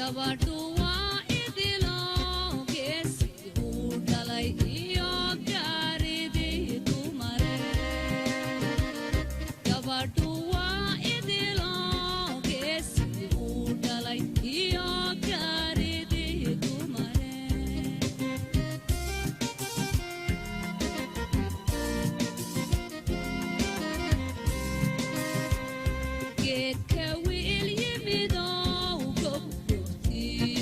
Gabadhu waa idilo geesi uu dhalay iyo gaaridii dumare. Gabadhu waa idilo geesi uu dhalay iyo gaaridii dumare. Geedka wiil yimidow gobgobtii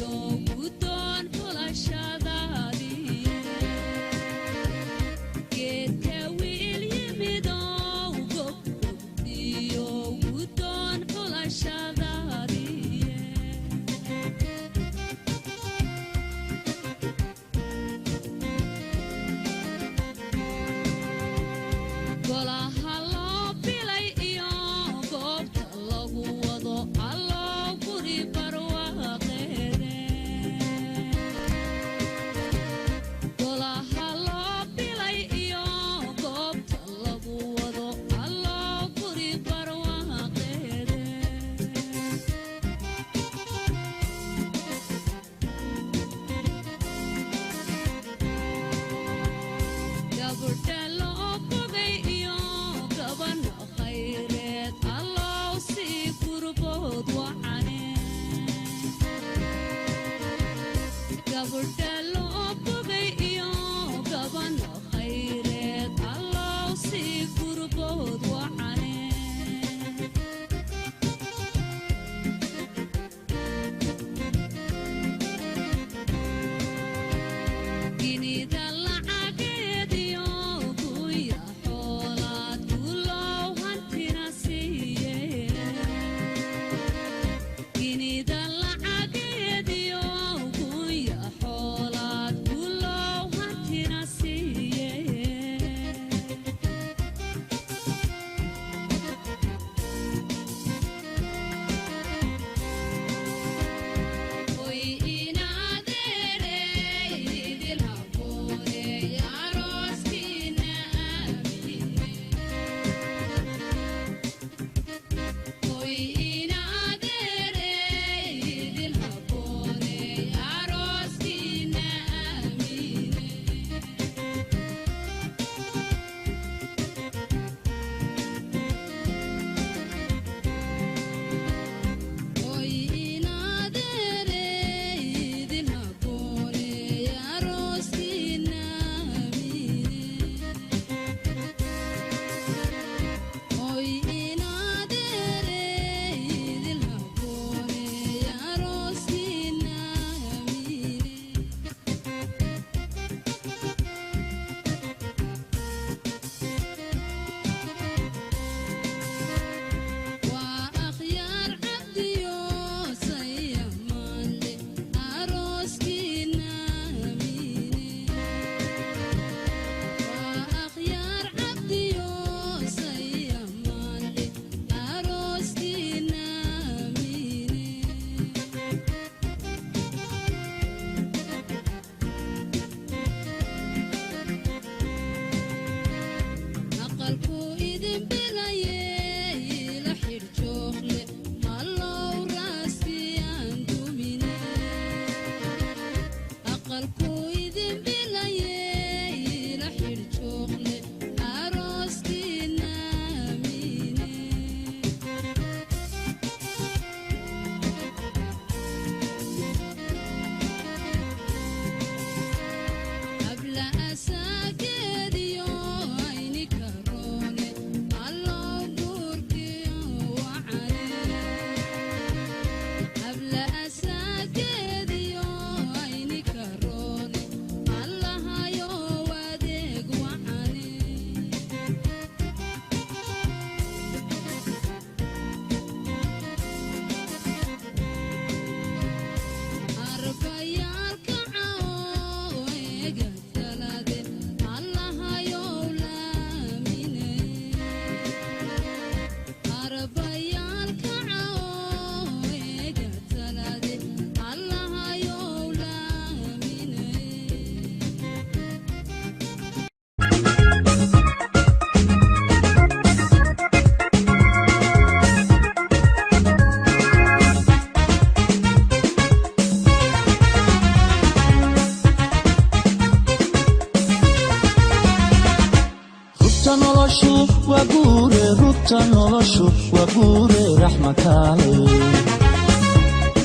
Noloshu waa guure, rugta noloshu waa guure, raxmakaalay.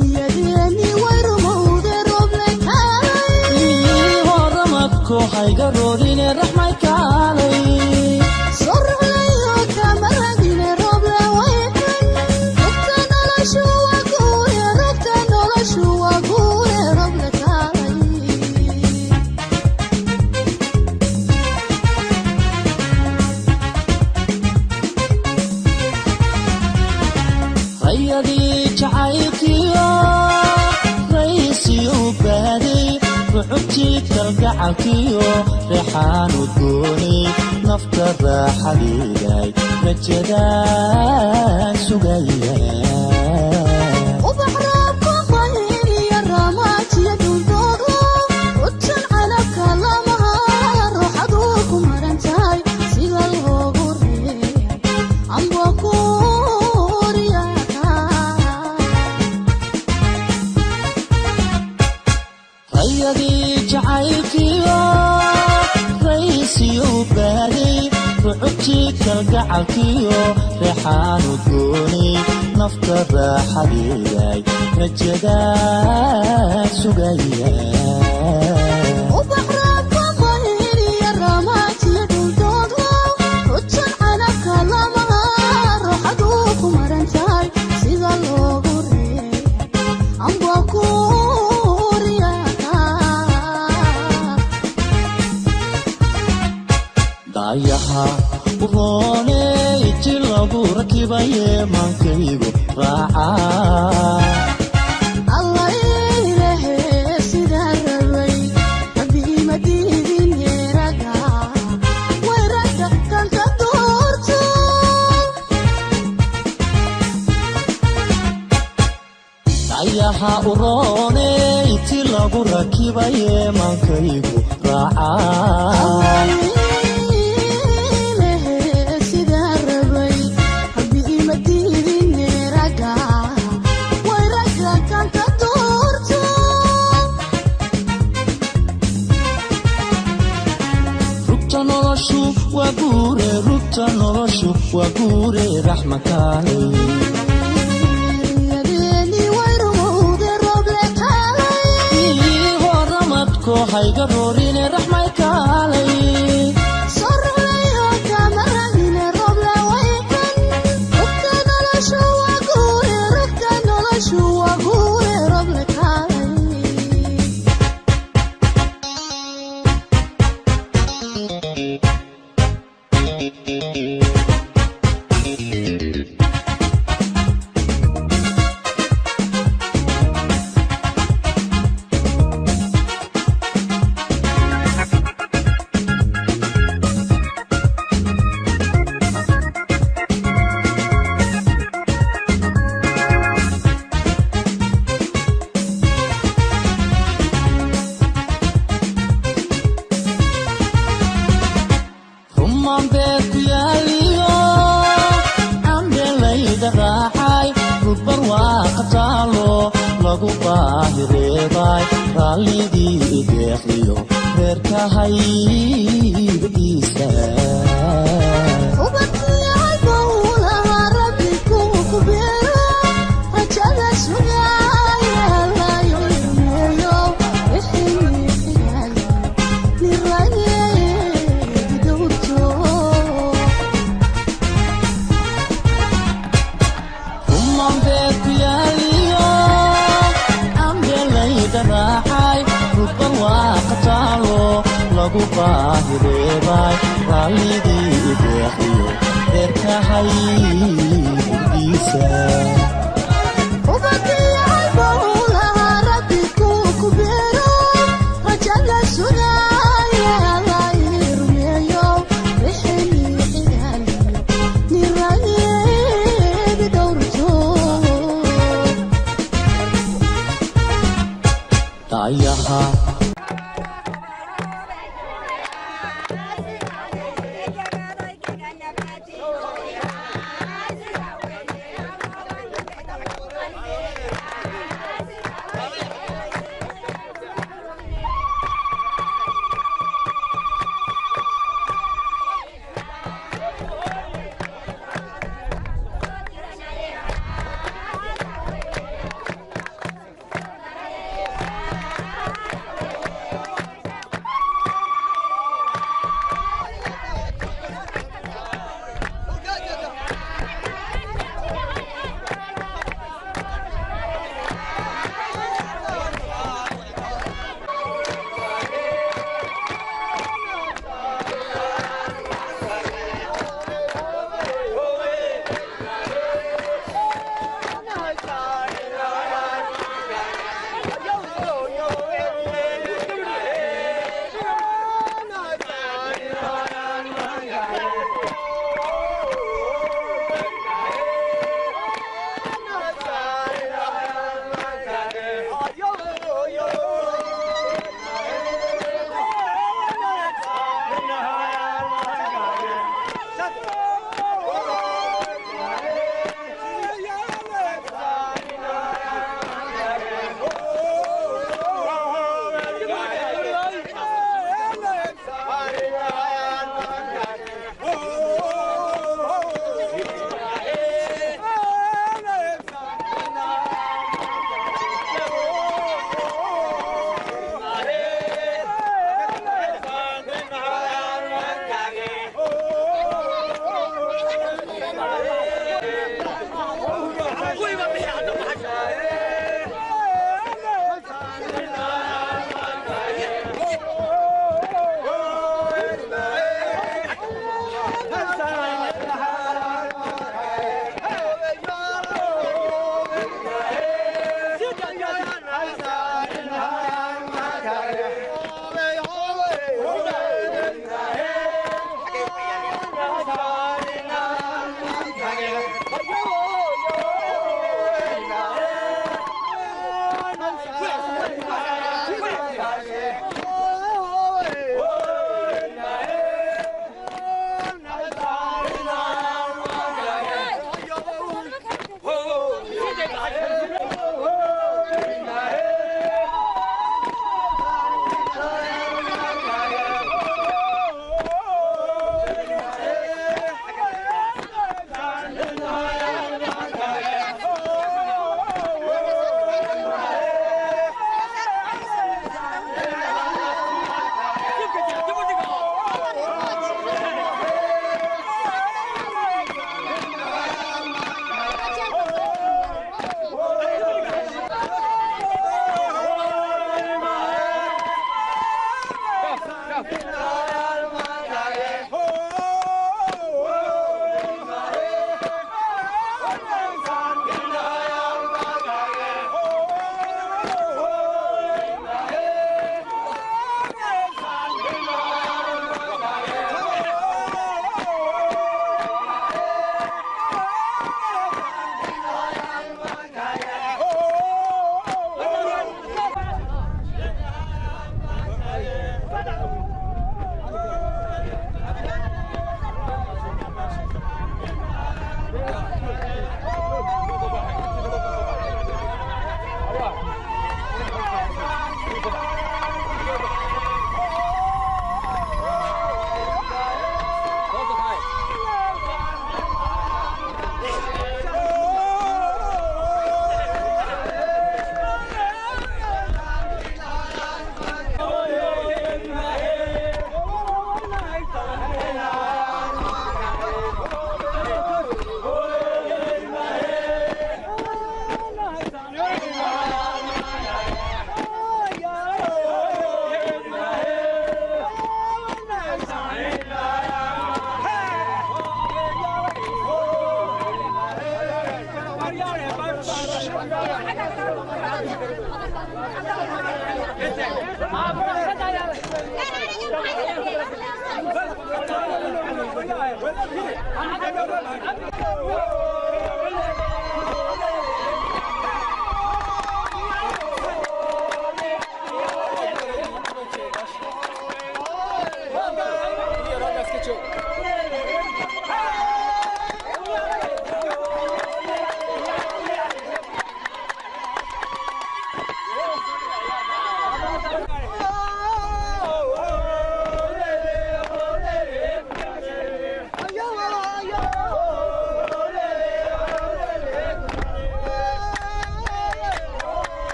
Niyadeeni way rumowde, Roble kaalay. Horamadko hayga roorine, raxmay kaalay. Soo ruclayo kama ragine, Roble waykan. Rugta noloshu waa guure, rugta noloshu waa guure, Roble kaalay. Rayadii jacaylkiyo raysiyu baaday, rucubtii kalgacalkiyo reexaanu doonay, nafta raaxadeeday rajadaan sugaya. Ubax roobka qayliya, ramaajiya dhuldoogo, ujan calabka lamaha, ruuxadu ku maran tahay sida loogu reeyay amba kuuriyaka. Rayadii jacaylkiyo raysiyu baaday, rucubtii kalgacalkiyo reexaanu doonay, nafta raaxadeeday rajadaan sugaya. Ubax roobka qayliya, ramaajiya dhuldoogo, ujan calabka lamaha, ruuxadu ku maran tahay sida loogu reeyay amba kuuriyaka. Daayaha urooney ti lagu rakibaye, maankaygu raaca. Alla ilahe sidaa rabay, Rabbi ima diidin, raga way ragga kanka doorto. Daayaha urooney ti lagu rakibaye, maankaygu raaca. Alla ilahe sidaa rabay, Rabbi ima diidin, raga way ragga kanka doorto. Rugta noloshu waa guure, rugta noloshu waa guure, raxmakaalay. Riyadeeni way rumowde, Roble kaalay. Horamadko hayga roorine, raxmay kaalay. Soo ruclayo kama ragine, Roble waykan. Rugta noloshu waa guure, rugta noloshu waa guure, Roble kaalay. Rumaan beer ku yaaliyo cambelayda raacay, rugbar waa qataalo lagu baahi reebay, raallidii ideeqdiyo reerka haybadiisa. Ubadkii bowlaha Rabbi kuu ku beero, rajada sugaaya layo irmeeyo, wixii xigayo nirayeedi dhowrto. Rumaan beer ku yaaliyo cambelayda raacay, rugbar waa qataalo lagu baahi reebay, raallidii ideeqdiyo reerka haybadiisa. Ubadkii bowlaha Rabbi kuu ku beero, rajada sugaaya la irmeeyo, wixii xigayo nirayeedi dhowrto. Daayaha Say, say,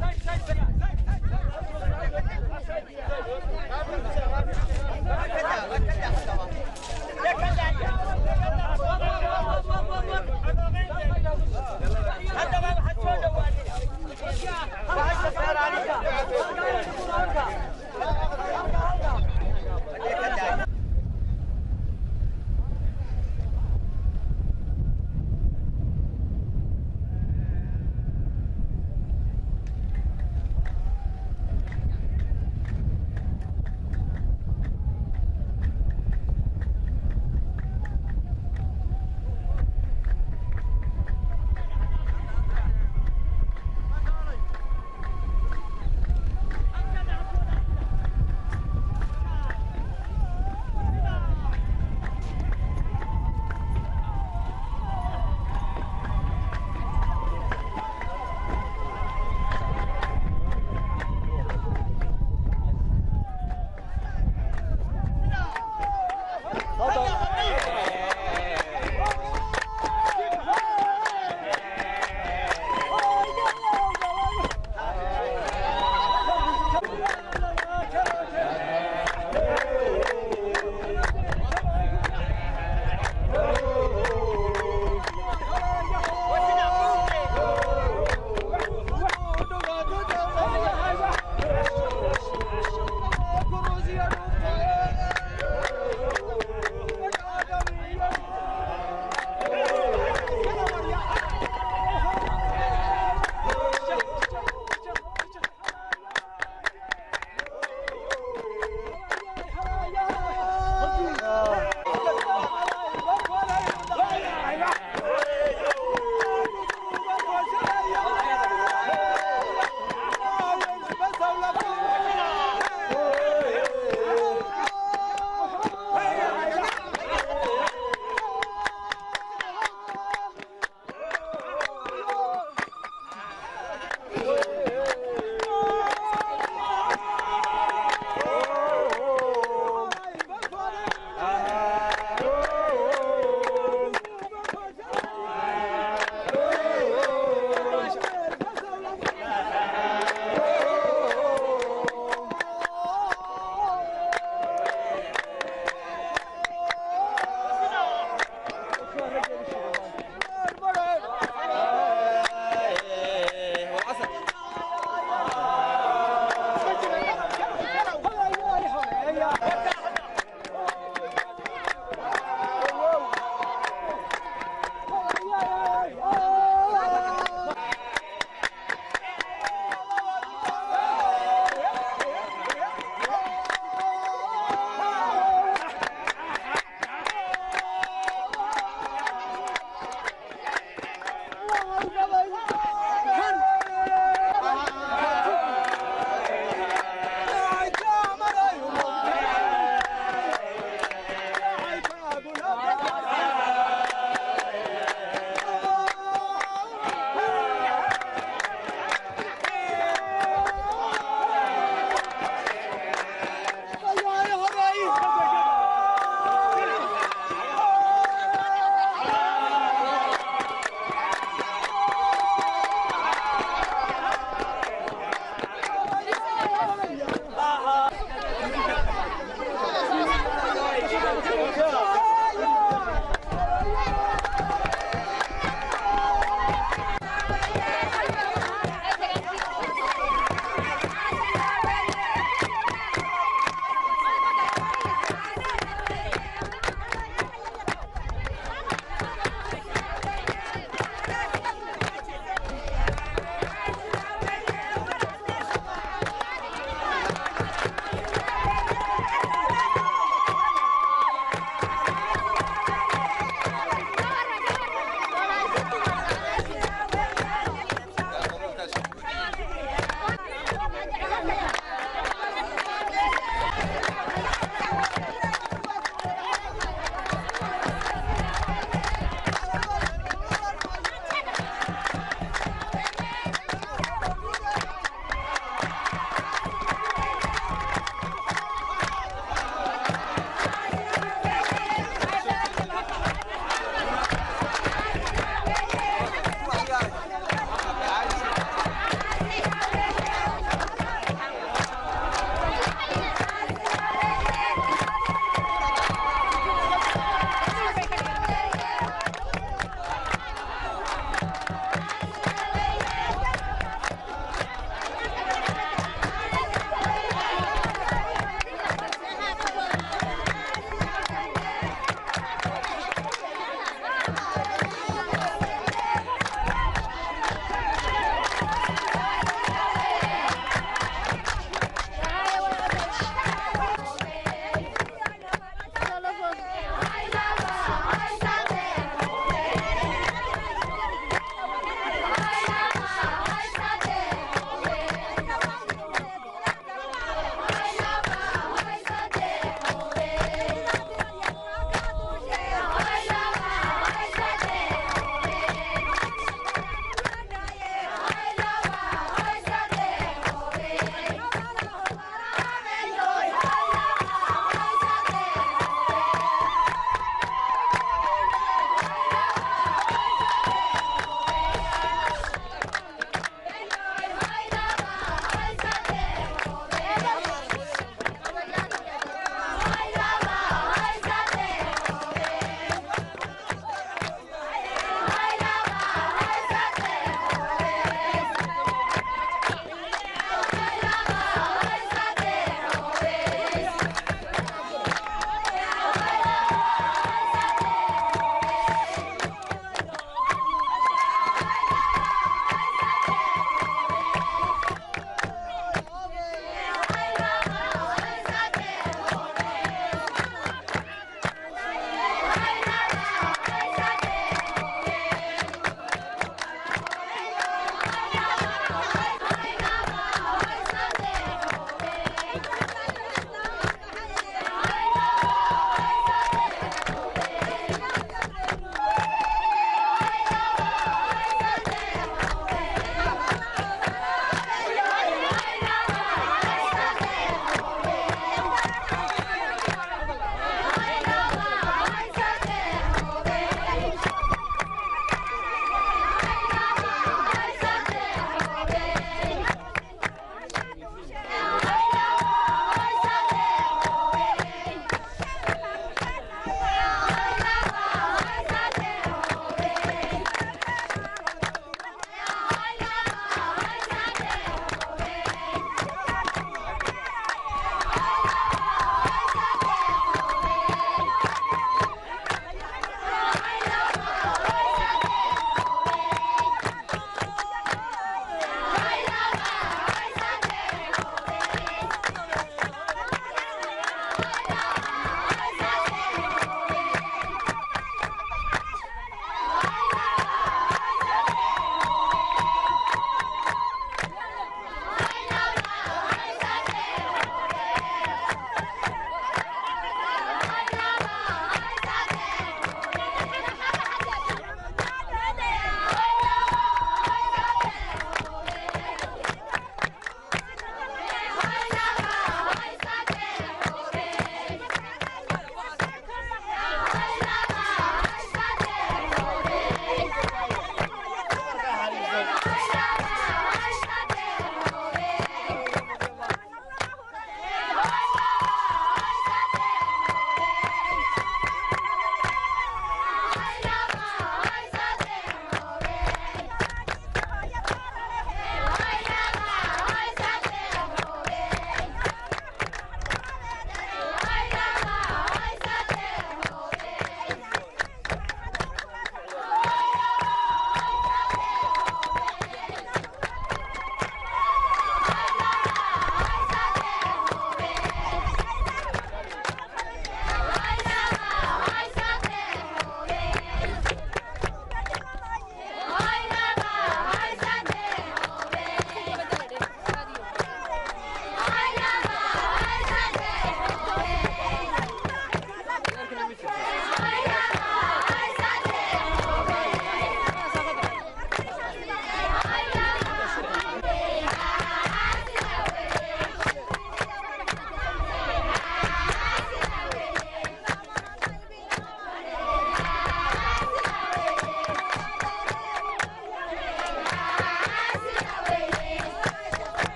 say, say, say.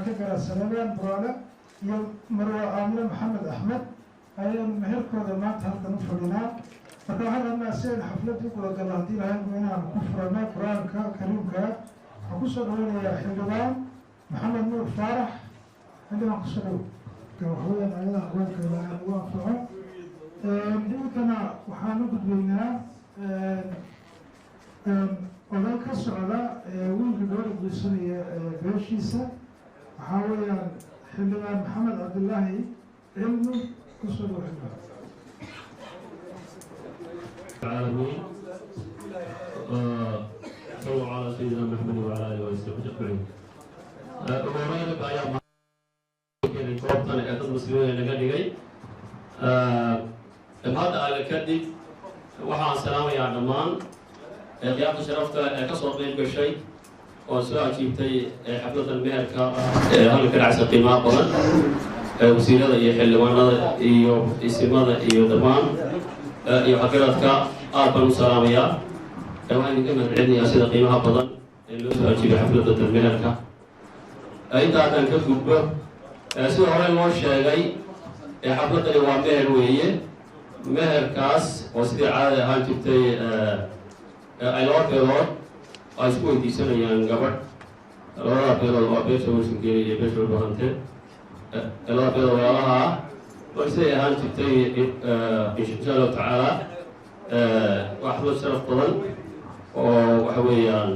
Sharmaake Garaad Saleebaan Buraale iyo Marwa Aamine Maxamed Axmed ayaan meherkooda maanta halkan u fadhinaa. Marka waxaan rabnaa si aynu xafladda u gudagalno, haddii lahayn, inaan ku furano Qur-aanka Kariimka. Waxaan kusoo dhaweynayaa Xildhibaan Maxamed Nuur Faarax. Xildhibaan, kusoo dhow. Waxaweyaan ayadaha Qur-aanka Ilaahay nagu anfaco. Iminkana waxaan u gudbaynaa oday ka socda wiilka gabadha guursanaya beeshiisa. Waxaa weeyaan Xildhibaan Maxamed Cabdilaahi Cilmi. Kusoo dhow, xildhibaan. العالمين، صلوا على سيدنا محمد وعلى اله وصحبه اجمعين. Ugu horeyn ayaa keenay goobtan ee dad Muslimiin naga dhigay. Mahadda Alle kadib, waxaan salaamayaa dhammaan khiyaarta sharafta ee ka soo qeyb gashay oo soo ajiibtay xafladan meherka ee halka ka dhacsa qiimaha badan, wasiirada iyo xildhibaanada iyo isimada iyo dhammaan iyo xafiradka aad baan u salaamayaa. Waxaan idinka mahadcelinayaa sida qiimaha badan ee loo soo ajiibay xafladda meherka. Inta haddaan ka gudbo, sida hore loo sheegay, xafladdani waa meher weeye. Meherkaas oo sidii caadada ahaan jirtay ay laba beelood ay isku weydiisanayaan gabadh. Labada beelood waa beesha Warsangeli iyo beesha Dhulbahante, labada beelood walaalaha ah. Marka siday ahaan jirtay, insha Allahu tacaala, waa xaflad sharaf badan oo waxa weeyaan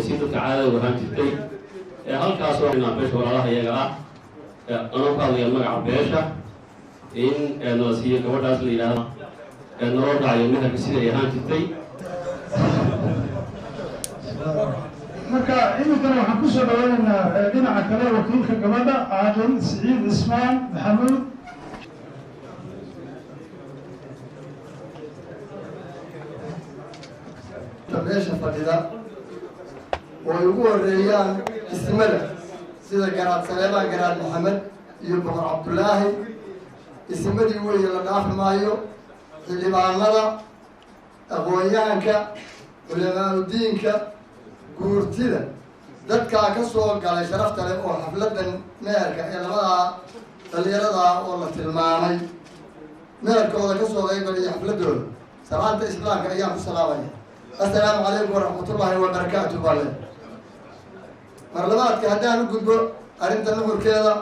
si dadka caadada ahaan jirtay halkaas oo beesha walaalaha iyaga ah, anoo ku hadlaya magaca beesha, in nala siiyo gabadhaas la yidhaahdo, naloo dhacayo meherka sidai ay ahaan jirtay. Marka iminkana waxaan kusoo dhaweynaynaa dhinaca kale wakiilka gabadha, Caaqil Siciid Cismaan Maxamuud. Meesha fadhida oo ay ugu horeeyaan ismada sida Garaad Saleebaan, Garaad Maxamed iyo Boqor Cabdulaahi, ismadii weeye, la dhaafi maayo. Xildhibaanada, aqoon-yahanka, culamaanudiinka, guurtida, dadkaa ka soo galay sharafta leh oo xafladan meherka ee labadaa dhalinyaradaa oo la tilmaamay meherkooda ka soo qayb galaya xafladooda, salaanta Islaamka ayaan ku salaamaya. Assalaamu calaykum waraxmatullaahi wabarakaatu. Bale marlabaadka haddaan u gudbo arrinta nuxurkeeda,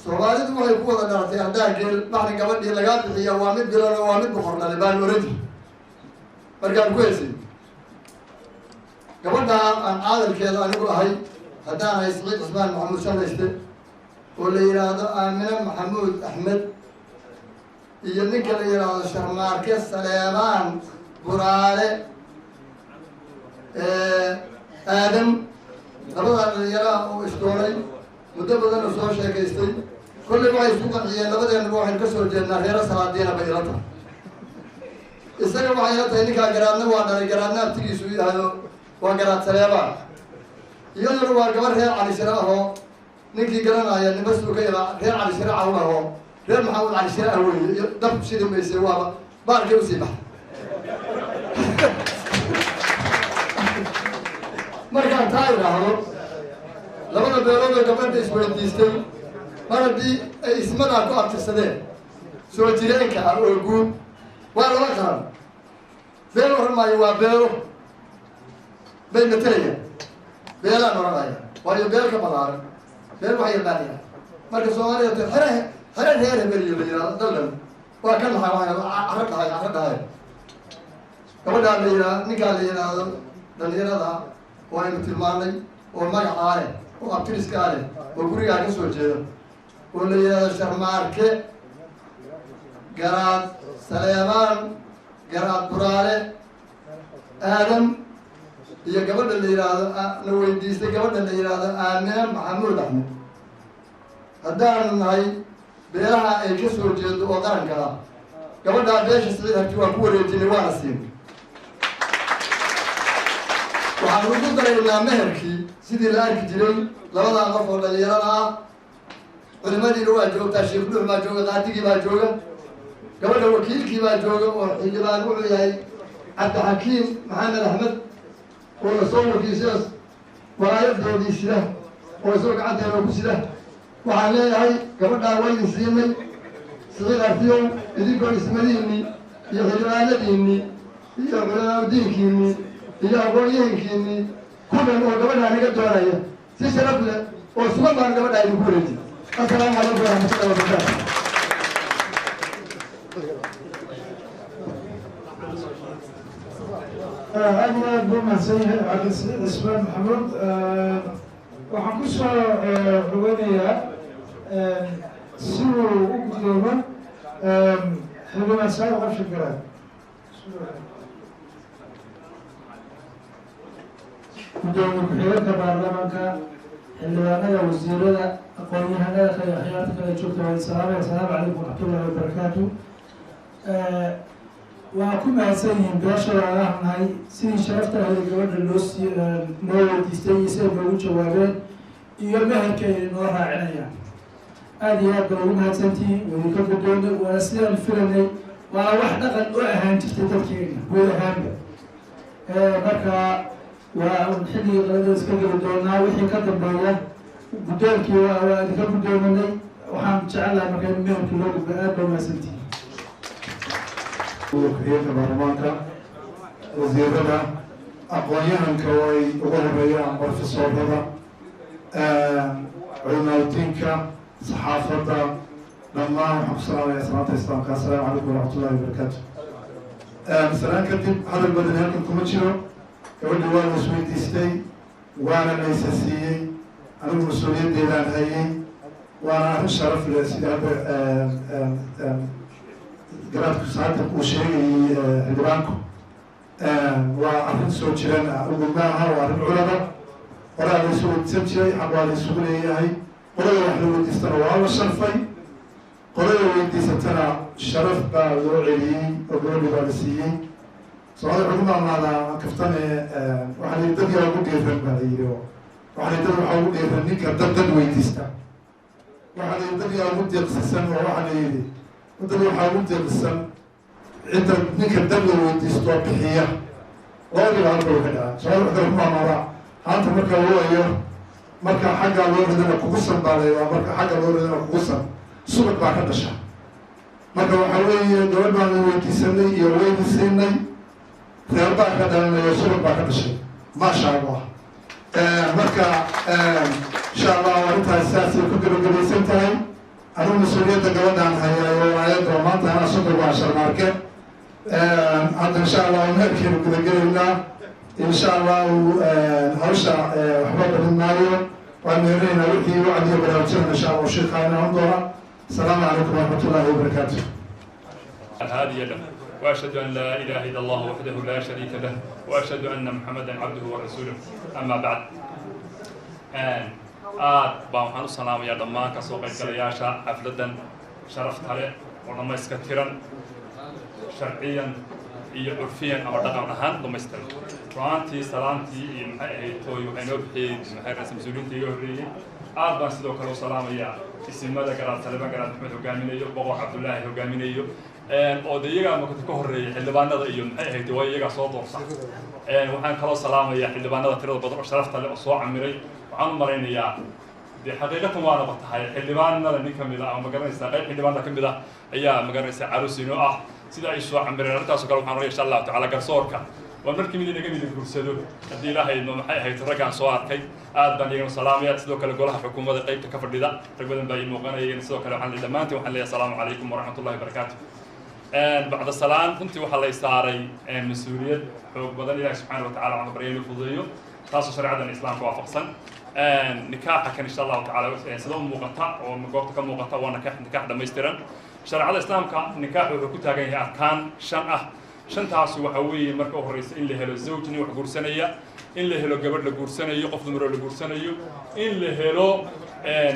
Soomaalidu waxay ku wada dhalatay ardaan geel baxri gabadhii lagaa bixiya waa mid bilan oo waa mid boqor dhalay baan oran jiri. Markaan ku heysay gabadhaa aan caadalkeeda anigu ahay, haddaan ahay Siciid Cusmaan Maxamuud Shanayste, oo la yidhaahdo Aamine Maxamuud Axmed, iyo ninka la yidhaahdo Sharmaarke Saleebaan Buraale Aadan, labadaa dhalinyaraha oo isdoonay muddo badanna soo sheekaystay, kollay waxay isku qanciyeen labadeenaba waxaynu ka soo jeednaa reero salaadiina bay ila tahay. Isaga waxay ila tahay ninkaa garaadna waa dhalay, garaadna abtigiisu yidhaahdo waa Garaad Saleebaan, iyaduna waa gabar reer Cali Shire ahoo ninkii garanaya nimasuu ka yabaa reer Cali Shire cawn ahoo reer Maxamuud Cali Shire ah weeye. Iyo dab shidi mayse, waaba baarkay usii baxay. Markaan taa idhaahdo, labada beelood oo gabadha isweydiistay, mar haddii ay ismadaa ku abtirsadeen soo jireenka ah oo guud, waa laba qaran. Beel oran maayo, waa beelo bay matelayaan. Beelaan oranaya waayo beel ka balaaran beel waxay yaqaanayaan. Marka Soomaalida t xere xere reer hebeliyo la yihahdo daldan waa ka naxay, waa caro dhahay, caro dhahay. Gabadhaa la yidhaah, ninkaa la yidhaahdo, dhalinyarada oo aynu tilmaanay oo magacaa leh oo abtiriskaa leh oo gurigaa ka soo jeeda oo la yidhaahdo Sharmaarke Garaad Saleebaan Garaad Buraale Aadam, iyo gabadha la yidhaahdo na weydiistay, gabadha la yidhaahdo Aamine Maxamuud Axmed, haddaanu nahay beelaha ay ka soo jeedo oo qaranka ah, gabadhaa beesha Siciid Harti waa ku wareejinay, waana siinay. Waxaan ugu daraynaa meherkii sidii la arki jiray labadaa qof oo dhalinyarada ah. Culimadiina waa joogtaa, Sheekh Nuux baa jooga, qaadigii baa jooga, gabadha wakiilkii baa jooga oo xildhibaan wuxuu yahay Cabdixakiim Maxamed Axmed oo la soo wakiishaas walaayadoodii sida. Oo isagoo gacanteena ku sida, waxaan leeyahay gabadhaa waydin siinay. Siciid Artiyow, idinkoo ismadiinni iyo xildhibaanadiinni iyo culamaadiinkiinni iyo aqoon-yahankiinni kudan oo gabadhaa naga doonaya, si sharaf leh oo sugan baan gabadhaa idinku wareejin. Assalaamu calaykum waraxmatullahi wabarakaatu. Aad iyo aad buu mahadsan yahay Cabdi Siciid Cismaan Maxamuud. Waxaan ku soo dhaweynayaa si uu u guddoomo Xildhibaan Saad Cabshi Garaad. Gudoomiye ku-xigeenka baarlamaanka, xildhibaanada, wasiirada, aqoon-yahanada kale, akhyaarta kale joogta, waa salaamay. Assalaamu calaykum waraxmatullahi wabarakaatu. Waa ku mahadsan yihiin beesha walaalaha nahay sidii sharafta ahayd gabadha loo sii loo weydiistay iyo siday noogu jawaabeen iyo meherka ay noo raacinayaan. Aada iyo aad baa ugu mahadsantihiin, wadinka guddoonay. Waana sidaan filanay, waa wax dhaqan u ahaan jirtay dadkeena guud ahaanba. Marka waa un xilligii qalada iska geli doonaa wixii ka dambeeya. Guddoonkii waa idinka guddoominay. Waxaan jecelahay marka in meherkii loo gudbo. Aad baa mahadsantihiin. Ku-xigeenka baarlamaanka, wasiirada, aqoon-yahanka oo ay uga horeeyaan brofesoorada, culimaadudiinka, saxaafadda, dhammaan waxaan ku salaamaya salaanta islaamka: assalaamu calaykum waraxmatullahi wabarakaatu. Salaan kadib, hadal badan halkan kuma jiro. Gabadhi waa la isweydiistay, waana la isa siiyey. Anigu mas-uuliyaddeedaan hayay, waana arrin sharaf leh. Sida hadda garaadku saada uu sheegayay xildhibaanku, waa arrin soo jireen ah, ugu maaha, waa arrin culada horaa la isu weydiisan jiray. Xaq waa la isugu leeyahay. Qolada wax la weydiistana waa la sharfay, qolada weydiisatana sharaf baa loo celiyey oo gabadhi baa la siiyey. Soomaalida waxay ku maamaadaa kaftane, waxaa la yidhi dad yaa ugu dheeran baa la yidhi, oo waxaa la yidhi dad waxaa ugu dheeran ninka dad weydiista. Waxaa la yidhi dad yaa ugu deeqsisan, oo waxaa la yidhi dad waxaa ugu deeqsisan cidda ninka dad la weydiisto bixiya. Labadiiba halka way ka dhacaan. Soomaalida waxay ku maamaadaa haanta marka looayo, marka xaggaa loo ridana kugusan baa la yidhaha, marka xagga loo ridana kugusan subag baa ka dhasha. Marka waxaa weeye gabadh baan la weydiisanay iyo weyni siinay, reer baa ka dhalanayo, subag baa ka dhashay, maasha Allah. Marka insha Allah arrintaas saasay ku gebagabaysan tahay. Anigu mas-uuliyadda gabadhaan hayaayo aayadda maanta anaa sodon baa Sharmaarke. Hadda insha Allah meherkeenu gudagelaynaa. Insha Allahu hawsha waxba badin maayo, waan meherinaynaa. Wixii wacdiyo baraarujinana insha Allah sheekhaa inaan doona. Asalaamu calaykum waraxmatullahi wabarakaatu. هادي له، وأشهد أن لا إله إلا الله وحده لا شريك له، وأشهد أن محمدا عبده ورسوله، أما بعد. Aad baan waxaan u salaamayaa dhammaan kasoo qaybgalayaasha xafladdan sharafta leh oo dhammayska tiran sharciyan iyo curfiyan ama dhaqan ahaan dhammaystiran. Ru'aantii salaantii iyo maxay ahayd tooy waxay noo bixiyey maxay raisa mas-uuliyiinta iga horreeyey. Aad baan sidoo kale u salaamayaa isimada Garaad Saliban Garaad Maxmed hogaaminayo, Boqor Cabdullaahi hogaaminayo, oo de iyagaa makata ka horreeyay xildhibaanada iyo maxay ahayd, waa iyagaa soo doorta. Waxaan kaloo salaamayaa xildhibaanada tirada badan oo sharafta leh oo soo camiray. Waxaan u malaynayaa dee xaqiiqatan waanaba tahay xildhibaanada nin ka mid ah ama magaranaysaa qayb xildhibaanada ka mid ah ayaa magaranaysaa caruus inoo ah, sida ay soo camireen arrintaasoo kale. Waxaan oranaya insha Allahu tacaala garsoorka waa markii mid inaga mida guursado haddii Ilaahay ma maxay ahayd raggaan soo arkay. Aad baan iyagana salaamaya. Sidoo kale golaha xukuumadda qaybta ka fadhida rag badan baa ii muuqanaya iyagana. Sidoo kale waxaan dhammaantiin waxaan leeyahay asalaamu calaykum waraxmatullahi wabarakaatu. Bacda salaan, runtii waxaa lay saaray mas-uuliyad xoog badan. Ilahi subxaana wa tacala waxaan baryay inuu fududeeyo, taasoo shareecadan islaamka waafaqsan. Nikaaxa kan insha Allahu tacala sida u muuqata oo goobta ka muuqata waa nikaax, nikaax dhammaystiran shareecada islaamka. Nikaax wuxuu ku taagan yahay arkaan shan ah. Shantaasi waxa weeye: marka u horreysa in la helo zawj, nin wax guursanaya; in la helo gabadh la guursanayo, qof dumaroo la guursanayo; in la helo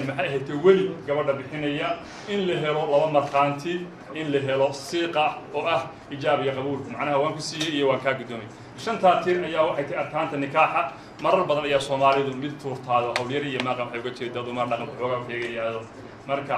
maxay ahayd weli gabadha bixinaya; in la helo laba markhaanti; in la helo siiqa oo ah ijaab iyo qabuul, macnaha waan ku siiyey iyo waan kaa guddoomay. Shantaa tir ayaa waxay tahay arkaanta nikaaxa. Marar badan ayaa Soomaalidu mid tuurtaado, hawlyar iyo maaqan waxay uga jeedaa dumar dhaqanka xoogaa sheegayaado. Marka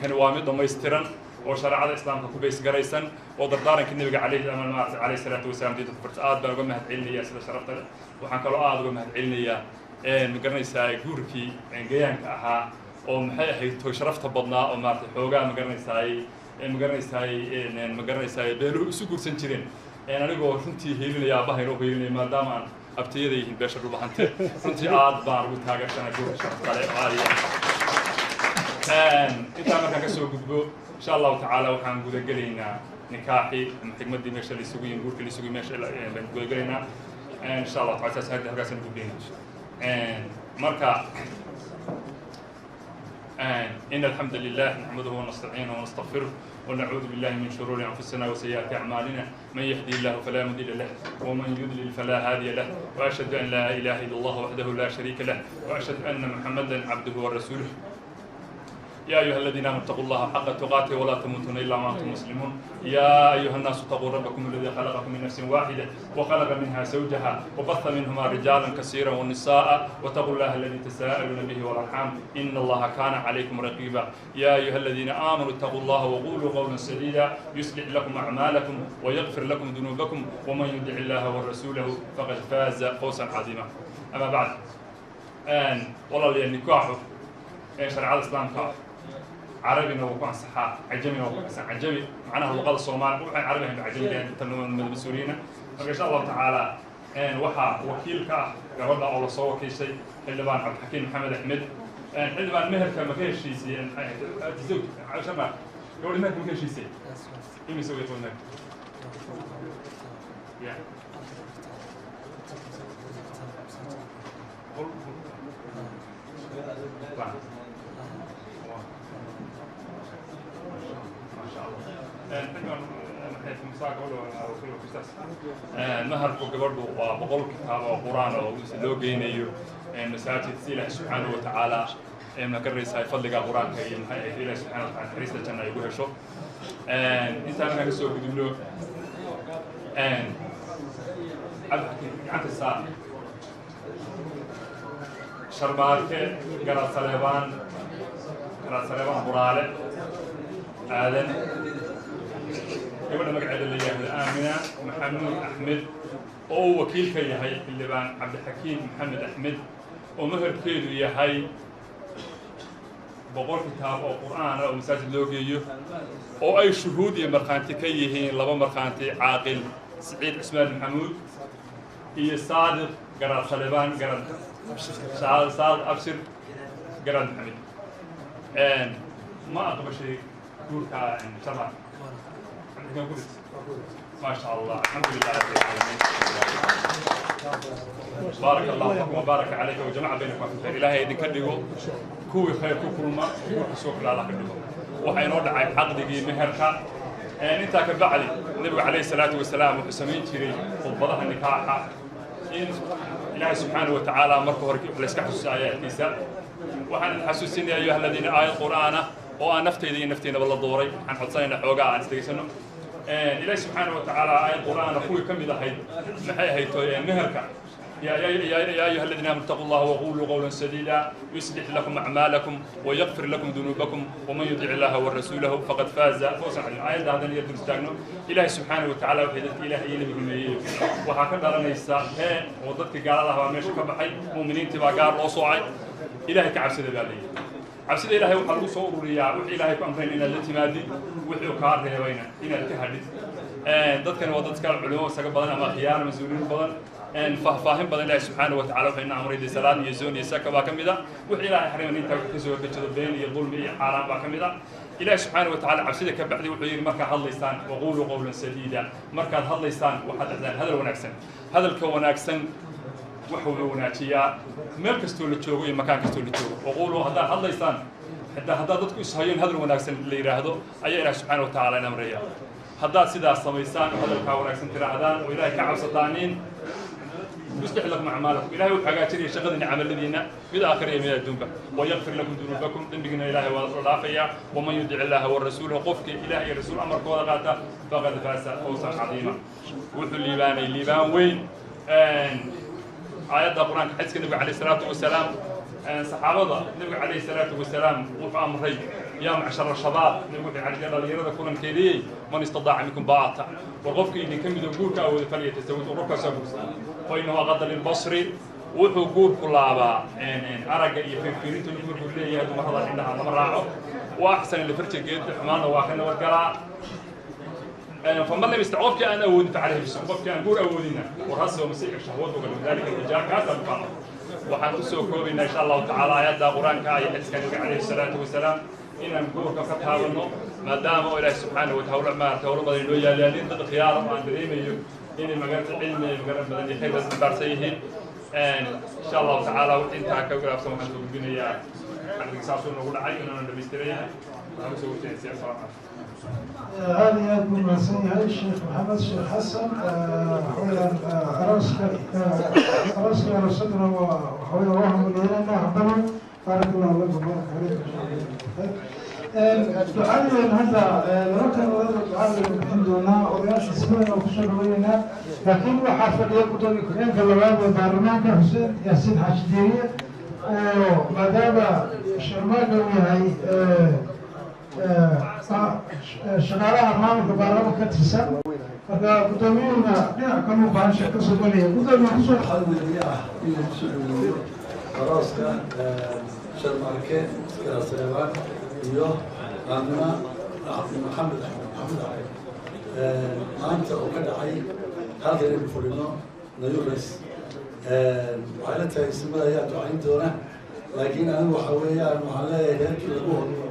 kani waa mid dhammaystiran oo shareecada islaamka ku bays garaysan oo dardaaranka Nebiga calayhi ama maarata calayhi salaatu wasalaam diinta ku farta. Aad baan uga mahad celinayaa sida sharafta leh. Waxaan kaloo aad uga mahad celinayaa Ma garanaysaa guurkii gayaanka ahaa oo maxay ahayd toy sharafta badnaa oo maaragtay xoogaa, ma garanaysaay, ma garanaysaay, ma garanaysaay, beeluhu isu guursan jireen. Anigoo runtii hiilinaya aabbahayn oo hiilinaya, maadaama aan abtiyada yihiin beesha Dhulbahante, runtii aad baan ugu taageersanay guurka sharafta leh oo aad iyo aad. Intaa markaan ka soo gudbo, insha Allahu tacaala waxaan gudagelaynaa nikaaxii ama xigmaddii meesha la isugu yimi, guurkii la isugu yimi meesha baan gudagelaynaa insha Allahu taala. Saas hadda halkaasaan gudbaynaa. Marka إن الحمد لله نحمده ونستعينه ونستغفره ونعوذ بالله من شرور أنفسنا وسيئات أعمالنا، من يهدي الله فلا مضل له ومن يضلل فلا هادي له، وأشهد أن لا إله إلا الله وحده لا شريك له، وأشهد أن محمدا عبده ورسوله. يا أيها الذين آمنوا اتقوا الله حق تقاته ولا تموتن إلا وأنتم مسلمون. يا أيها الناس اتقوا ربكم الذي خلقكم من نفس واحدة وخلق منها زوجها وبث منهما رجالا كثيرا ونساء، واتقوا الله الذي تساءلون به والأرحام إن الله كان عليكم رقيبا. يا أيها الذين آمنوا اتقوا الله وقولوا قولا سديدا يصلح لكم أعمالكم ويغفر لكم ذنوبكم، ومن يطع الله ورسوله فقد فاز فوزا عظيما. أما بعد، والله nikaaxu ee shareecada Islaamka Carabina wuu ku ansaxaa, Cajamina wuu ku ansaxaa. Cajami macnaha luqada Soomaali, waxay Carabi ahayn ba cajami dhahan tan Masuuriyiina. Marka insha Allahu tacaala waxaa wakiil ka ah gabadha oo lasoo wakiishay Xildhibaan Cabdixakiim Maxamed Axmed. Xildhibaan, meherka ma ka heshiisiyey zawj shama gabadha? Meherka ma ka heshiisay? Imise way qabnaa ya? ما شاء الله. Maharku gabadhu waa 100 kitaab oo Qur-aan oo loo geynayo masaajid, si Ilaahi subxaanahu watacaala, ma garanaysaa, fadliga Qur-aanka iyo maxay ahayd Ilahi subxana watacala naxariista janna ay ugu hesho. Intaan markaan kasoo gudubno, Cabdixakiim gacanta saar. Sharmaarke Garaad Saleebaan, Garaad Saleebaan Buraale Aadan, gabadha magaceeda la yidhaahdo Aamina Maxamuud Axmed oo uu wakiil ka yahay Xildhibaan Cabdixakiim Maxamed Axmed, oo meherkeedu yahay 100 kitaab oo Qur'aan ah oo masaajid loo geeyo, oo ay shuhuud iyo markhaanti ka yihiin laba markhaanti, Caaqil Siciid Cismaan Maxamuud iyo Saadiq Garaad Salebaan Garaad Saadiq Abshir Garaad Maxamed. Ma aqbashay guurka sharma? ما شاء الله، الحمد لله رب العالمين. بارك الله فيكم وبارك عليك وجمع بينكم في خير. Ilaahay idinka dhigo kuwii khayr ku kulma, guurka soo kala Allah ka dhigo. Waxaa inoo dhacay caqdigii meherka. Intaa ka bacdi, Nabigu calayhi salaatu wasalaam wuxuu samayn jiray khudbadaha nikaaxa in Ilaahay subxaanahu wa tacaala marka hore la iska xasuusa aayaadkiisa. Waxaan xasuusinaya ayuha aladiina, aayad Qur'aan ah oo aan naftayda iyo nafteynaba la dooray. Waxaan codsanaynaa xoogaa aan isdhegaysano. Ilaahi subxaanahu wa tacaala aayad Qur'aana kuwii ka mid ahayd maxay ahayd meherka: يا أيها الذين آمنوا اتقوا الله وقولوا قولا سديدا يصلح لكم أعمالكم ويغفر لكم ذنوبكم، ومن يطع الله ورسوله فقد فاز فوزا عظيما. آية هذا يدل استagno Ilaahi subxaanahu wa tacaala waxay dadka Ilaahay iyo Nabiga rumeeyey waxaa ka dhalanaysa hee oo dadka gaalada ah baa meesha ka baxay, mu'miniintii baa gaar loo soocay. Ilaahay ka cabsada baa leeyahay. Cabsida Ilaahay waxaa lagu soo ururiyaa wixii Ilaahay ku amrayn inaad la timaadid, wixii uu kaa reebayna inaad ka hadhid. Dadkani waa dadka culimo isaga badan ama khiyaar mas-uuliyiin badan, faahfaahin badan. Ilaahay subxaanahu wa tacala wuxuu ina amray dee salaad iyo zoon iyo saka baa ka mid a. Wixii Ilaahay xarimay intaa wixii kasoo horjeedo, been iyo dulmi iyo xaaraan baa ka mid a. Ilaahay subxaanahu wa tacaala cabsida ka bacdi wuxuu yidhi: markaad hadlaysaan, waquuluu qawlan sadiida, markaad hadlaysaan waxaad dhahdaan hadal wanaagsan. Hadalka wanaagsan wuxuu wanaajiyaa meel kastoo la joogo iyo makaan kastoo la joogo. Waquuluu, haddaad hadlaysaan, xitaa haddaad dadku ishayoon, hadal wanaagsan la yidhaahdo ayaa Ilaah subxaana wa tacaala in amraya. Haddaad sidaas samaysaan oo hadalkaa wanaagsan tidhaahdaan oo Ilahay ka cabsataaniin, يصلح لكم أعمالكم، إلهي wuxuu hagaajinaya shaqadiina, camaladiina, mid aakhira iyo mid adduunba, ويغفر لكم ذنوبكم, dembigina Ilaahay waa la dhaafaya. ومن يطع الله ورسوله, qofkii Ilaah iyo rasuul amarkooda qaata, فقد فاز فوزا عظيما, wuxuu liibaanay liibaan weyn. Aayadda Qur-aanka, xadiiska Nabiga calayhi salaatu wasalaam, saxaabada Nabiga calayhi salaatu wasalaam wuxuu amray: يا معشر الشباب, nabigu wuxuu yidhi dhalinyarada kulankeediyey, من استطاع منكم الباءة, war qofka idinka mido guurka awooda, فليتزوج, oo qofkaasaa guursa, فإنه أغض للبصر. Wuxuu guurku laabaa aragga iyo fiirfiirinta. Ninku markuu leeyahay dumarada indhaha lama raaco. Waa axsan lifarja geed xumaanna waa ka nabadgalaa. Faman lam yastati, qofkii aan awoodin, facalayhi bisawm, qofkii aan guur awoodinna warhasoo masiixa shahwadu dalika rijaal kaasaa bukaano. Waxaan kusoo koobaynaa, insha Allahu tacaala, aayadda Qur-aanka iyo xadiiska Nabiga calayhi salaatu wasalaam inaan guurka ka taabanno, maadaama oo Ilaahi subxaanahu wataala maarata howlo badan inoo yaalaalin, dad khiyaara oo aan dareemayo inay magarata cilmi iyo magaran badan iyo khayr badan xambaarsan yihiin. Insha Allahu tacaala, wixii intaa ka galaabsan waxaan soo gudbinayaa caqliga saasuu noogu dhacay inuuna dhamaystiran yahay. Waxaan kusoo gudbinaya asalaam calaykum. Aada iyo aad buu mahadsan yahay Sheekh Maxamed Sheekh Xasan. Waxaweyaan arooska aroosaduna waa waxaweya waa hambalyeynayna haddaba. Baarak Allahu lakum, baarak calaykum. Ducadeen hadda laba kalmadood ducada baynu bixin doonaa. Odayaasha sidan oo kusoo dhaweynaynaa, laakiin waxaa fadhiya gudoomiye ku-xigeenka labaad ee baarlamaanka, Xuseen Yaasiin Xaaji Diiriye, oo maadaama Sharmaaga uu yahay shaqaalaha maamulka baarlamaanka ka tirsan, marka guddoomiyuhuna dhinac kaluu baansha kasoo gelaya. Gudoomiye, kusoo Waxaa weliye ah in lagu soo dhaweeyo arooska Sharmaarke Saleebaan iyo Aamina Maxamed Axmed Maxamed Cali maanta oo ka dhacay halkan aynu fadhino Nayures. Waxay la tahay ismada ayaa ducayn doona, laakiin anigu waxa weeyaan waxaan leeyahay reerkii lagu hodmo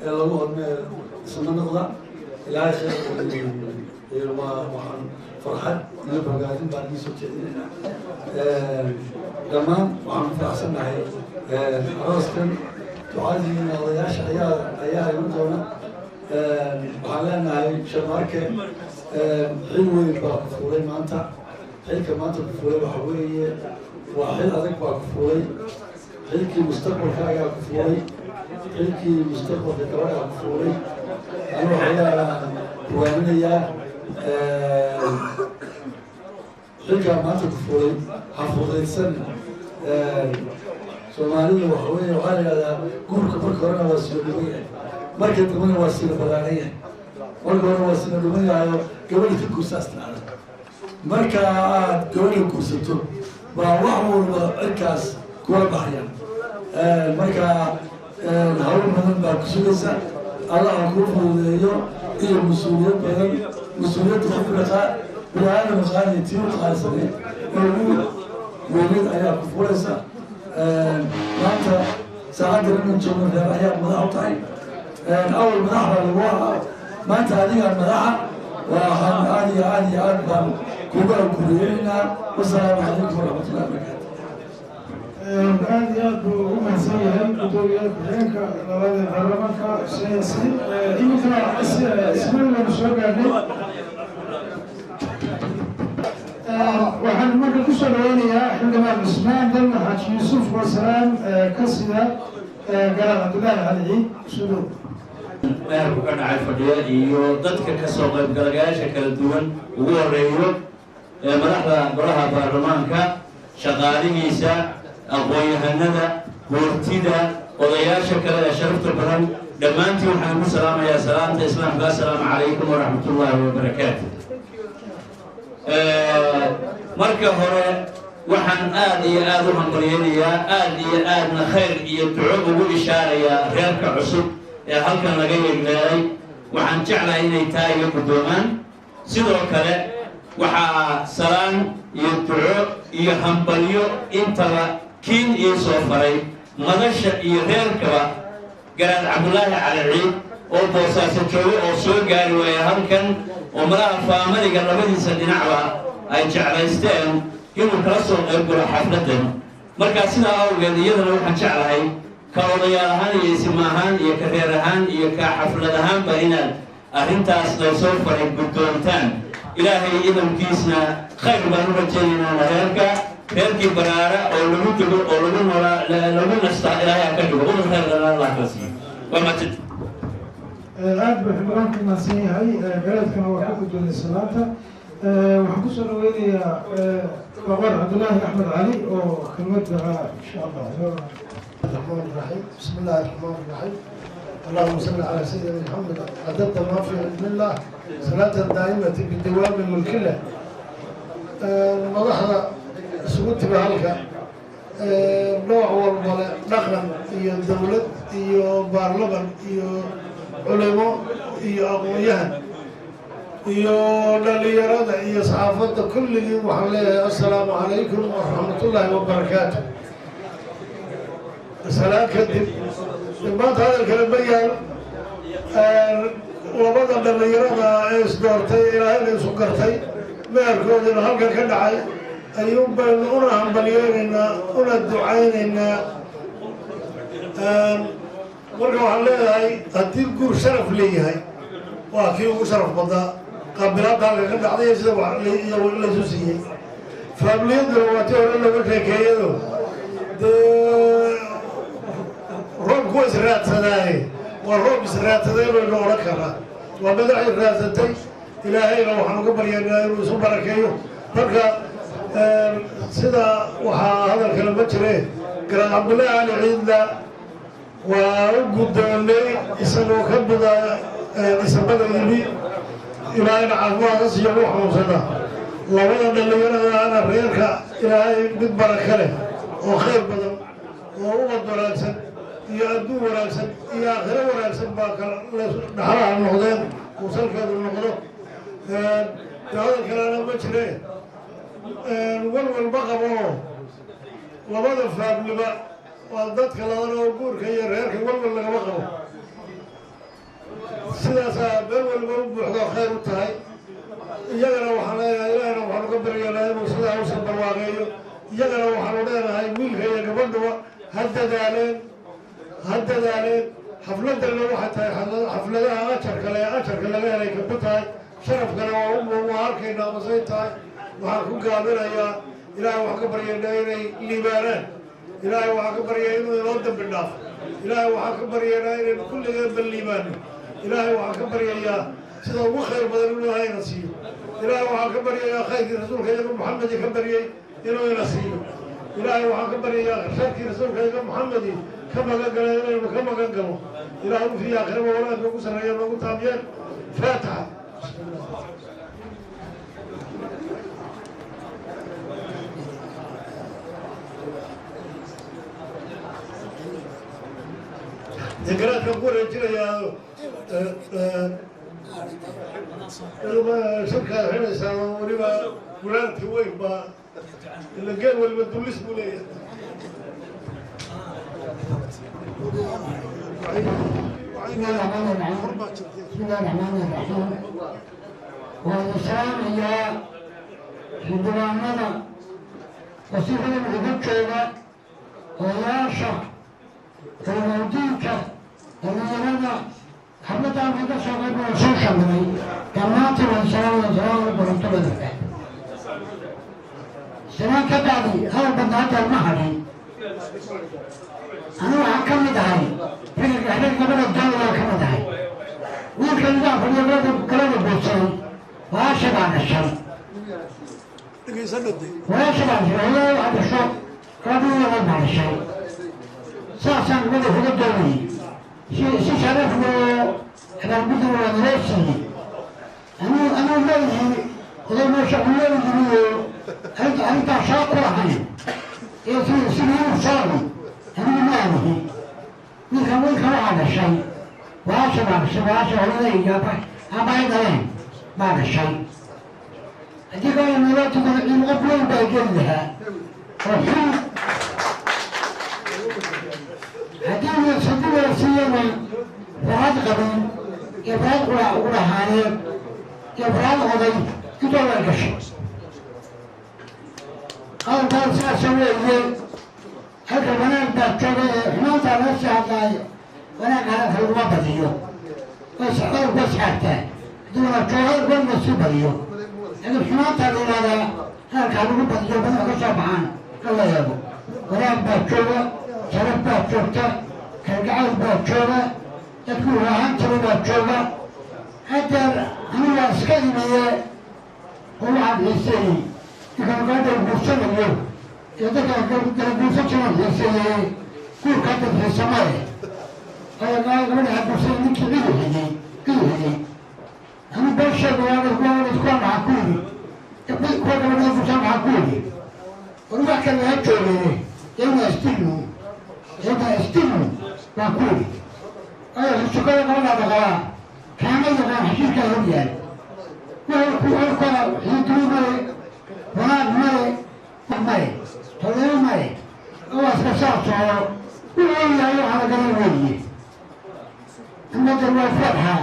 ee lagu hodmo isma noqda. Ilaahay khayr. Waa waxaan farxad iyo bogaadin baan idiin soo jeedinaynaa dhammaan. Waxaan ku faraxsannahay arooskan. Ducadiina odayaasha ayaa iman doona. Waxaan leenahay Sharmaarke, xil weyn baa ku fuulay maanta. Xilka maanta ku fuulay waxa weeye waa xil adag baa ku fuulay. Xilkii mustaqbalkaagaa ku fuulay, xilkii mustaqbalka gabadhaa ku fuulay. Anu waxayaa hogaaminayaa xilkaa maanta ku fuulay ha fudaydsan. Soomaalida waxa weeye waxaa la yidhahdaa guurka marka horena waa sila dhuman yahay, marka dambena waa sila balaaran yahay. Marka hore waa sila dhuman yahayo gabadha ka guursaas tidhahda. Marka aad gabadha guursato baa wax walba cirkaas kula baxaya. Marka hawl badan baa ku sugaysa, Allaha kuu fududeeyo, iyo mas-uuliyad badan. Mas-uuliyadda qofka dhaqaa bini-aadam qaaliya tii u qaalisaneyd oo ugu weyneed ayaa ku fulaysa maanta. Saacadda inaan joogno reer ayaa madax u tahay. Awal madax baa lagu ahaa, maanta adigaa madaxa. Waxaan aad iyo aad iyo aad baan kugu aguriyeynaa. Wasalaamu calaykum waraxmatullahi wabarakaatu. Aada iyo aad buu ugu mahadsan yahay gudoomiyaha ku-xigeenka labaad ee baarlamaanka, Xuseen Yaasiin. Iminka ismail baynu soo gaadhnay. Waxaan marka kusoo dhaweynayaa xildhibaan Cusmaan Dalma Xaaji Yuusuf oo salaan ka sida Garaad Cabdullaahi Cali Ciid. Kusoo dhow. Meherku ka dhacay fadhiya iyo dadka kasoo qaybgalayaasha kala duwan, ugu horeeyo ee madaxda golaha baarlamaanka, shaqaalihiisa, aqoon-yahanada, goortida, odayaasha kale ee sharafta badan, dhammaantiin waxaan ku salaamayaa salaamta islaamka: assalaamu calaykum waraxmatullaahi wabarakaatu. Marka hore waxaan aad iyo aada u hambalyeynayaa, aad iyo aadna khayr iyo duco ugu ishaarayaa reerka cusub ee halkan laga yegleelay. Waxaan jeclahay inay taa iga guddoomaan. Sidoo kale waxaa salaan iyo duco iyo hambalyo intaba kiin ii soo faray madasha iyo reerkaba Garaad Cabdulaahi Cali Ciid oo Boosaaso joogo oo soo gaari waaya halkan, oo malaha faamaliga labadiisa dhinacba ay jeclaysteen inuu kala soo qayb galo xafladdan. Markaa sidaa awgeed iyadana waxaan jeclahay ka odayaal ahaan iyo isma ahaan iyo ka reer ahaan iyo ka xaflad ahaanba inaad arrintaas laysoo faray guddoontaan. Ilaahay idamkiisna khayr baan u rajaynaynaa reerka. Reerkii baraara oo lagu dego oo lagu noolaa, lagu nastaa, Ilaahay ha ka dhigo. Una khayr lana Allah kala siiyo. Waa mahadsan. Aad buu xildhibaanku mahadsan yahay, garaadkana waa ka guddoonay salaanta. Waxaan kusoo dhaweynayaa Boqor Cabdullaahi Axmed Cali oo kelmad ducaa insha Allah. الرحمن الرحيم. بسم الله الرحمن الرحيم. اللهم صل على سيدنا محمد عدد ما في علم الله، صلاة دائمة بدوام ملك الله. Madaxda Isugu timi halka, nooc walbale, dhaqan iyo dowlad iyo baarlaman iyo culimo iyo aqoon-yahan iyo dhalinyarada iyo saxaafadda, kulligii waxaan leeyahay assalaamu calaykum waraxmatullaahi wabarakaatu. Salaan kadib, maanta hadalkale ma yaal. Labada dhalinyarada ee isdoortay, Ilaahayna isu gartay, meherkoodina halkan ka dhacay ayuun baynu una hambalyeynaynaa, una ducaynaynaa. Marka waxaan leeyahay, haddii guur sharaf leeyahay, waa kii ugu sharaf badnaa qaabilaadda halka ka dhacday iyo sida laysu siiyey. Faamiliyaduna waa tii hore looga sheekeeyado. Dee roobku waa israadsadaaye, waa roob israadsaday baynu odhan karaa, waa madaxay raadsatay. Ilaahayna waxaan uga baryaynaa inuu isu barakeeyo. Marka sida waxaa hadalkale ma jire. Garaad Cabdullaahi Cali Ciidna waa u guddoonay isagoo ka mida dhismada yimi. Ilaahayna caafimaad ka siiyo, u xanuunsana. Labada dhallinyarada ana reerka Ilaahay mid baraka leh oo khayr badan oo ubad wanaagsan iyo adduun wanaagsan iyo aakhiro wanaagsan baa kala dhaxlaha noqdeen, uu salkeedu noqdo. De hadal kalena ma jire. Walwal ma qabo oo labada faamliba waa dadka ladan oo guurka iyo reerka walwal lagama qabo. Sidaasaa meel waliba u buuxdo khayr u tahay. Iyagana waxaan leenahay, Ilaahina waxaanu ka baryaynaa inuu sidaa usan barwaaqeeyo. Iyagana waxaanu leenahay, wiilka iyo gabadhuba ha dadaaleen, ha dadaaleen. Xafladana waxay tahay xafladaha ajarka le, ajarka laga helay kamid tahay, sharafkana waa arkaynaa masay tahay. Waxaan ku gaabinayaa, Ilaahay waxaan ka baryaynaa inay liibaanaan. Ilaahay waxaan ka baryaa inuu inoo dambi dhaafo. Ilaahay waxaan ka baryaynaa inaynu kulligeenba liibaano. Ilaahay waxaan ka baryayaa sida ugu khayr badan inuu Ilaahay ina siiyo. Ilaahay waxaan ka baryayaa khayrkii rasuulka iyaga Muxamedi ka baryay inuu ina siiyo. Ilaahay waxaan ka baryayaa sharkii rasuulka iyaga Muxamedi ka magan galay inaynu ka magan galo. Ilaahay u fii aakhiraba wanaagka ugu sarreeya noogu taamiyeen. Faatixa. Garaadkan ku wareejinayaa, shirkaad xidhaysaa oo weliba gulaanti weyn baa ila geel waliba dullis buu leeyahay. بسم الله الرحمن الرحيم، بسم الله الرحمن الرحيم. Waan salaamayaa xildhibaanada wasiirada uga jooga, odayaasha, culimadiinka, dhalinyarada xafladaan ka soo qayb gala, soo shamiray dhammaantiin. Waan salaamaya. Salaam alaikum warahmatullahi wabarakaatu. Salaan ka bacdi, hadal badna hadda ma hadhin. Anigu waxaan ka mid ahay ragga gabadha dawla ka mid ahay. Wiilka idaa fadhiyo gabadha galada guursaday, walaasha baa dhashay, walaasha baa dhashay, hooyada waxaa dhasho gabadhii yaday baa dhashay. Saasaan gabadha kaga doonayay si sharaf loo abaalgudin waa naloo siiyey. Anigu leeyihi oday meesha u leeyihi oo arrintaa shaa ku lahayn ee sidii u saawi anigu ma aanihi. Wiilka waxaa dhashay walaasha baa dhashay, walaasha hooyada iyo aabbahay dhaleen baa dhashay. Haddii kale naloo tukado, ciil qof weyn baa geli lahaa oo xun. Haddii la siiyana, farxad qabin iyo farxad qurahaaneed iyo farxad oday intoo la gashay. Hadalkaan saasa weeye. Halka wanaag baa jooga ee xumaanta laga sii hadlaayo, wanaag hadalka laguma badiyo, hadalku waa saxaagtaa. Haddii wanaag joogo, hadalku waa in la sii badiyo, laakiin xumaanta la yidhahdaa hadalka lagu badiyo badan ka soo baxaan ha la eego. Wanaag baa jooga, sharaf baa joogta, kalgacayl baa jooga, dadku raahan jiray baa jooga. Haddeer aniga iska imiye oo waxaan xiiseeyey ninkaan gabadha guursanayo iyo dadka kala guursan jiraan xiiseeyey. Guurka hadda xiise ma leh. Gabadha ha guursanay ninkii cidu xigay, cidu xigay. Anu been sheegaya, kuwa maxaa ku yidhi, kuwa gabadha guursan maxaa ku yidhi? War wax kale ha joogeene, yayna istignu, yayna istignu baan ku yidhi. Ayo sukada gabadhaa dhaqalaa kaama yaqaan xashiirkaa hor yaal, wuxuu ku horkora xiiduu male, wanaag male, male tolnimo male, oo iska saa socdo wuxuu yahay waxaa la garan weeye. Amadan waa farxa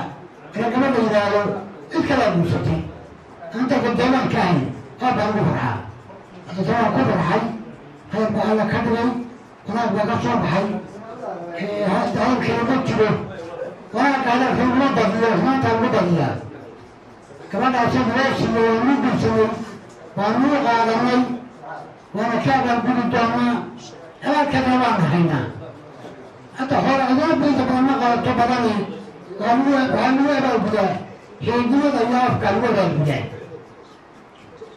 ee gabadha yidhaahdo cid kalaa guursatay anta deegaanka ahayn, aad baan ugu farxaa. Hadda waan ku farxay, khayr baa Alla ka dhigay, wanaag baa ka soo baxay. Hadalkeeda ma jiro, wanaagga hadalka laguma badiyo, xumaanta lagu badiyaa. Gabadhaasi naloo siiyey, waanu guursanay, waanu qaadanay, waana ka abaalgudi doonaa, abaalkana waan haynaa. Hadda xoola cidina inta badan ma qaadato badani, waxaa lagu abaalgudaa xiidnimada iyo afka lagu abaalgudaa.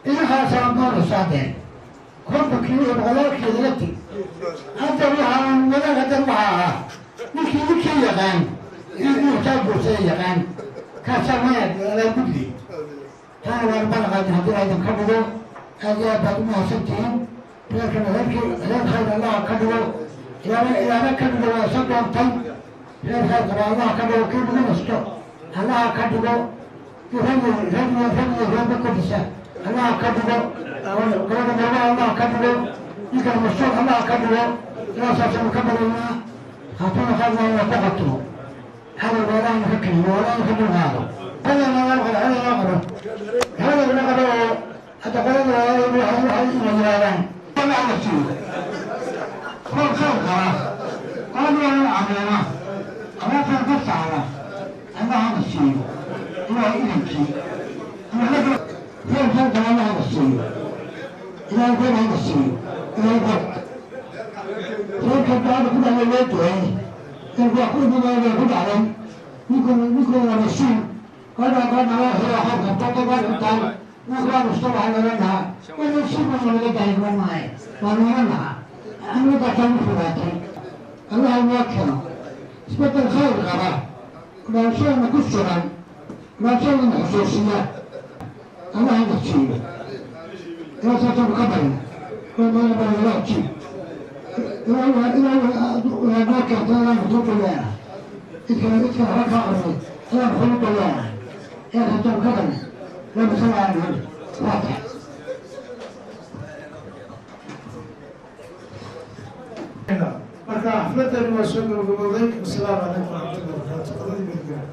Idinkaasaan doonaysaadeen kontonkii wixii boqolaalkii laga teg. Hadda waxaan wadaag haddan waxaa ahaa ninkii yaqaan inuu kaa guursada yaqaan, kaasaa wanaag abaalgudli. Taana waan balaqaadin haddii aydan ka dhigo. Aad iyo aad baad u mahadsantihiin. Reerkana reerkii reer khayr Allaha ka dhigo, ilaaba ilaaba ka dhigo, waa isa doontay. Reer khayr qaba Allaha ka dhigo, kii lagu nasto Allaha ka dhigo, rag rag rag iyo reerba kordhisa Allaha ka dhigo, gabadha marba Allaha ka dhigo, ninkana masuul Allaha ka dhigo. Ilaasaasanu ka baraynaa haatuna khayrna ina ku qabto, cadowga Allahna ka keliyo, Allahna ka dulqaado. Qolana loo qabo, qolana loo qabo, labada la qabo oo hadda qolada waxay ina yidhahdaan la siiyo roob khayr qaba, qolada la cameema abaartan ka saara Allahana siiyo. Ilaahay idankii reer khayr qaba Allahana siiyo, Ilaahay khayr hana siiyo. Ilaahay khayr reerka ducada ku dhacday loo duceey, reerka waa ku imanaya ku dhacday. Ninkuna waa mas-uul, gabadha gabadha loo xiro khayr qabto dad waa cuntaan ninka waa nusto, waxaa loola lahaa waa nasiib baa looga dahay gaban maaye, waa loola lahaa aniga u fogaatay. Allaha noo keeno isbeddel khayr qaba, dhaalashadana ku sugan, dhaalashadana xusuusiya Allahana siiyo. Ilaa saasanu ka barina waa jiib ilaa noo keento inaan xuduudu leenahay, idkana idkana waxba kaa qabnay inaan xuduudu leenahay ee haddaan ka barna. Allahuma salli ala Muhammad. Faatix. Marka xafladani waa soo gabagabowday. Wasalaamu calaykum waraxmatullahi wabarakaatu. Qadadii baynu.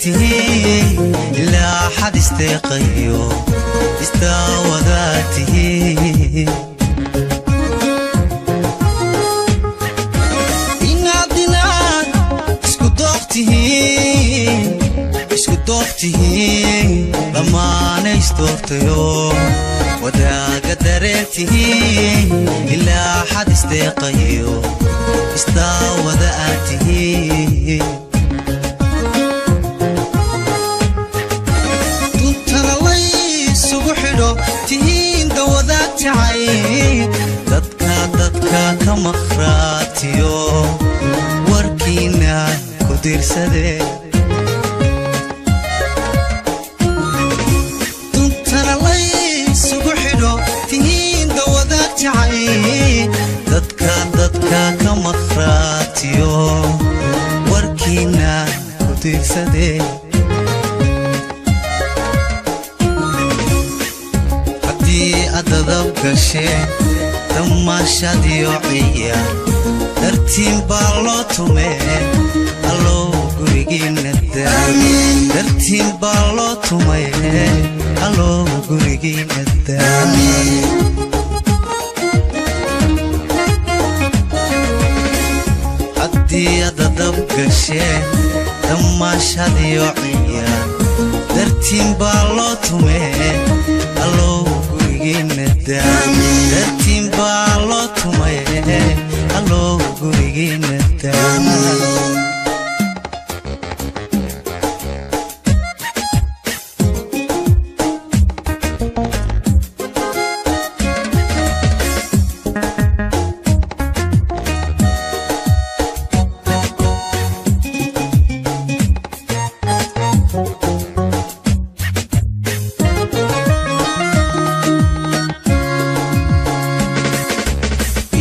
Tihiin ilaa xad isteeqayo istaawadaa tihiin. Inaad inaad isku dooq tihiin, isku dooq tihiin, dhammaana isdoortayo wadaaga dareen tihiin ilaa xad isdeeqayo istaawada aad tihiin. Duntana laysugu xidho tihiin dawadaag jacay dadka dadka ka maqhraatiyo warkiina ku diirsadee. Duntana laysugu xidho tihiin dawadaag jacay dadka dadka ka maqhraatiyo warkiina ku diirsadee. Haddii aad adab gasheen damaashadiyo ciyaar dartiin baa loo tumee allow gurigiinna daa. Dartiin baa loo tumee allow gurigiinna daa. Haddii aad adab gasheen damaashadiyo ciyaar dartiin baa loo tumee allow gurigiinna daa. Dartiin baa loo tumee allow gurigiinna daa.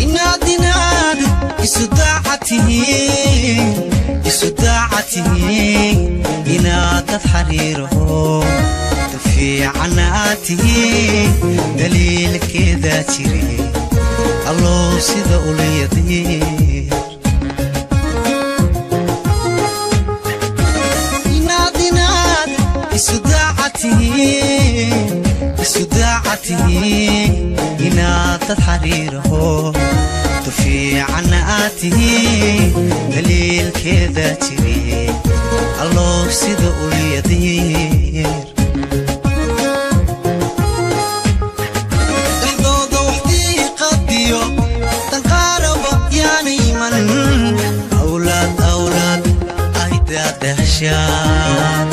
Inaad inaad isu daaca tihiin, isu daaca tihiin, inaad dad xariiraho dafiican aad tihiin daliilkeedaa jire allow sida uliyadiir. Inaad inaad isu daaca tihiin, isu daaca tihiin, inaad dad xariiraho dafiican aad tihiin daliilkeedaa jire allow sida uliyadiir. Dhexdooda waxdiiqadiyo danqaaraba yaana iman awlaad awlaad aydaa dahshaan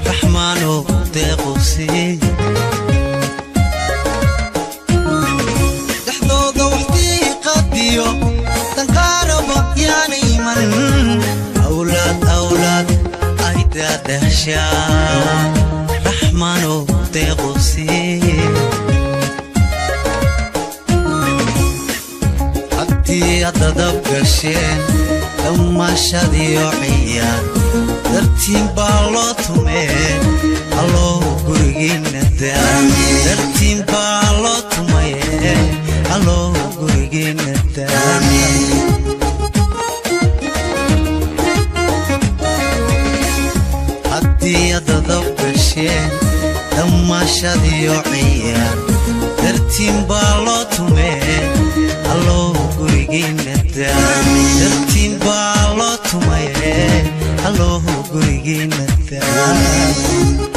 raxmaanow deequsi. Dhexdooda waxdiiqadiyo danqaaraba yaana iman awlaad awlaad aydaa dahshaan raxmaanow deequsi. Haddii aad adab gasheen damaashadiyo ciyaar dartiin baa loo tumee allow gurigiinna daa. Dartiin baa loo tumaye allow gurigiinna daa. Haddii aad adab gasheen damaashadiyo ciyaar dartiin baa loo tumee allow gurigiinna daa. Dartiin baa loo tumaye allow gurigiinna daa.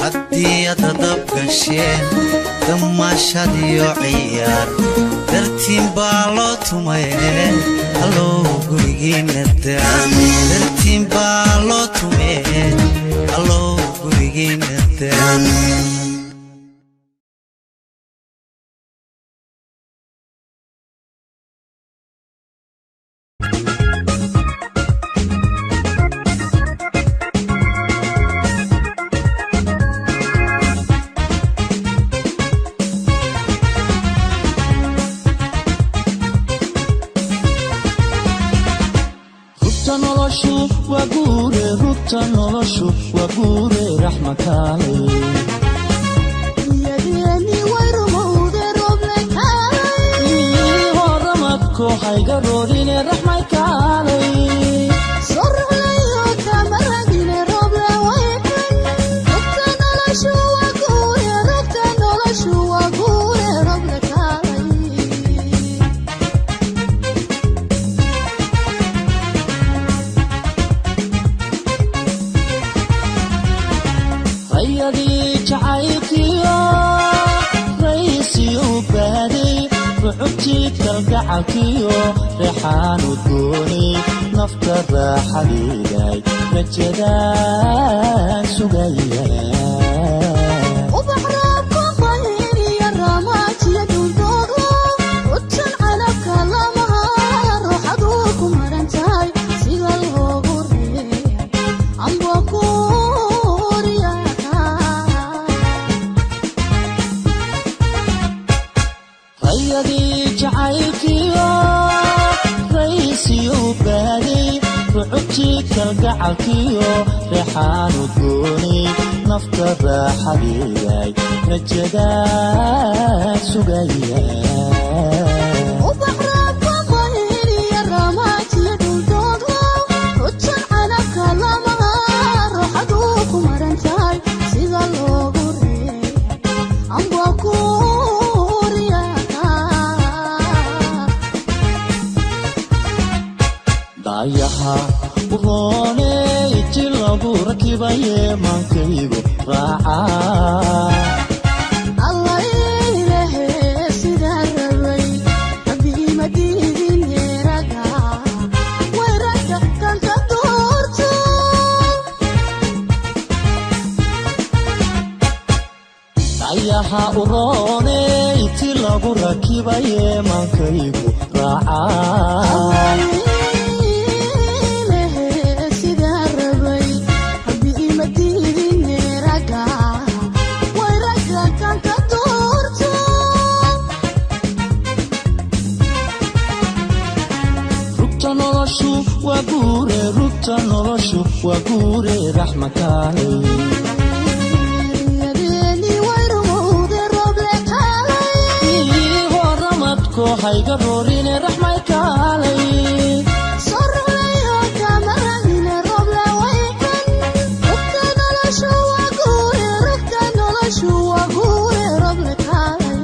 Haddii aad adab gasheen damaashadiyo ciyaar dartiin baa loo tumaye allow gurigiinna daa. Dartiin baa loo tumee allow gurigiinna daa. Rugta noloshu waa guure, rugta noloshu waa guure, raxma kaale. Niyadeenni way rumowde roble kaalay. Horamadku hayga roorine raxmay kaale. Rayadii jacaylkiyo raysiyu baaday, rucubtii kalgacalkiyo reexaanu doonay, nafta raaxadeeday rajadaan sugaya. Ubax roobka qayriya ramaajiya dhuldooglo ujan canabka lamaha ruuxadu ku maran tahay sida loogu reeyay amba kuuriyaha. Rayadii jacaylkiyo raysiyu baaday, rucubtii kalgacalkiyo reexaanu doonay, nafta raaxadeeday rajadaan sugaya. Ubax roobka qayriya ramaajiya dhuldooglo ujan canabka lamaha ruuxadu ku maran tahay sida loogu reeyay amba kuuriyaha. Daayaha urooney ti lagu rakibaye maankaygu raaca. Alla ilahe sidaa rabay rabbigii ma diidin raga way ragga kan ka doorto. Daayaha urooney ti lagu rakibaye maankaygu raaca. Ilahe sidaa rabay rabbigii ma diidin raga way ragga kan ka doorto. Rugta noloshu waa guure, rugta noloshu waa guure, raxmakaalay. Riyadeeni way rumowde roble kaalay. Iigoo ramadko hayga roorine raxmay kaalay. Sorreeyo kamaragine roble waykan rugta noloshu waa guure, rugta noloshu waa guure, roble kaalay.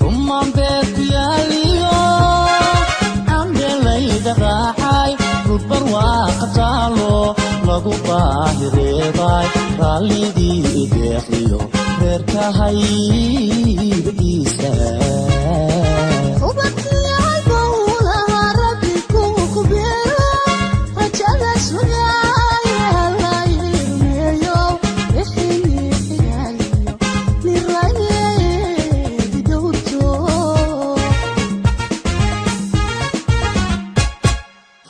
Rumaan beer ku yaaliyo cambelayda raacay, rugbar waa qataalo lagu baahi reebay, raallidii ideeqiyo reerka haybadiisa.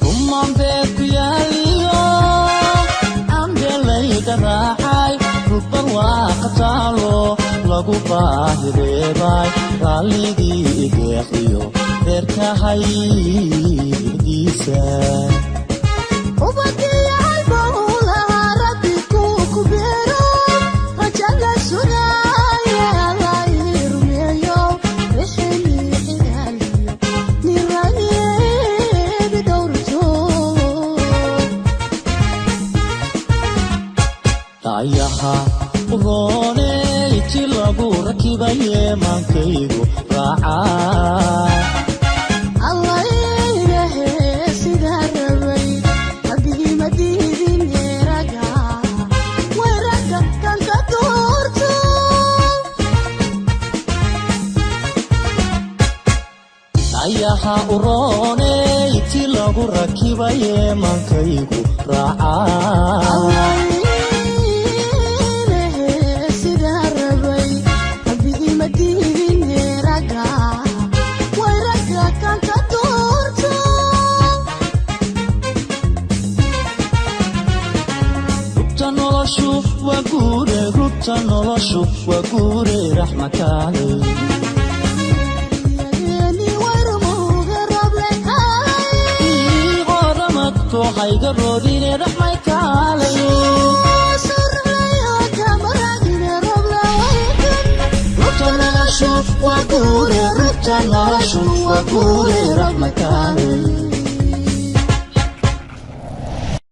Rumaan beer ku yaaliyo cambelayda raacay, rugbar waa qataalo lagu baahi reebay, raallidii ideeqiyo reerka haybadiisa. Daayaha urooney ti lagu rakibaye maankaygu raaca. Allah ilahe sidaa rabay rabbigii ma diidin raga way ragga kan ka doorto. Daayaha urooney ti lagu rakibaye maankaygu raaca. Allah ilahe sidaa rabay rabbigii ma diidin raga way ragga kan ka doorto. Rugta noloshu waa guure, rugta noloshu waa guure, raxmakaalay. Riyadeeni way rumowde roble kaalay. Iigoo ramadko Dhulko hayga roorine, Raxmay kaalay. Rugta noloshu waa guure, rugta noloshu waa guure, Raxmay kaalay.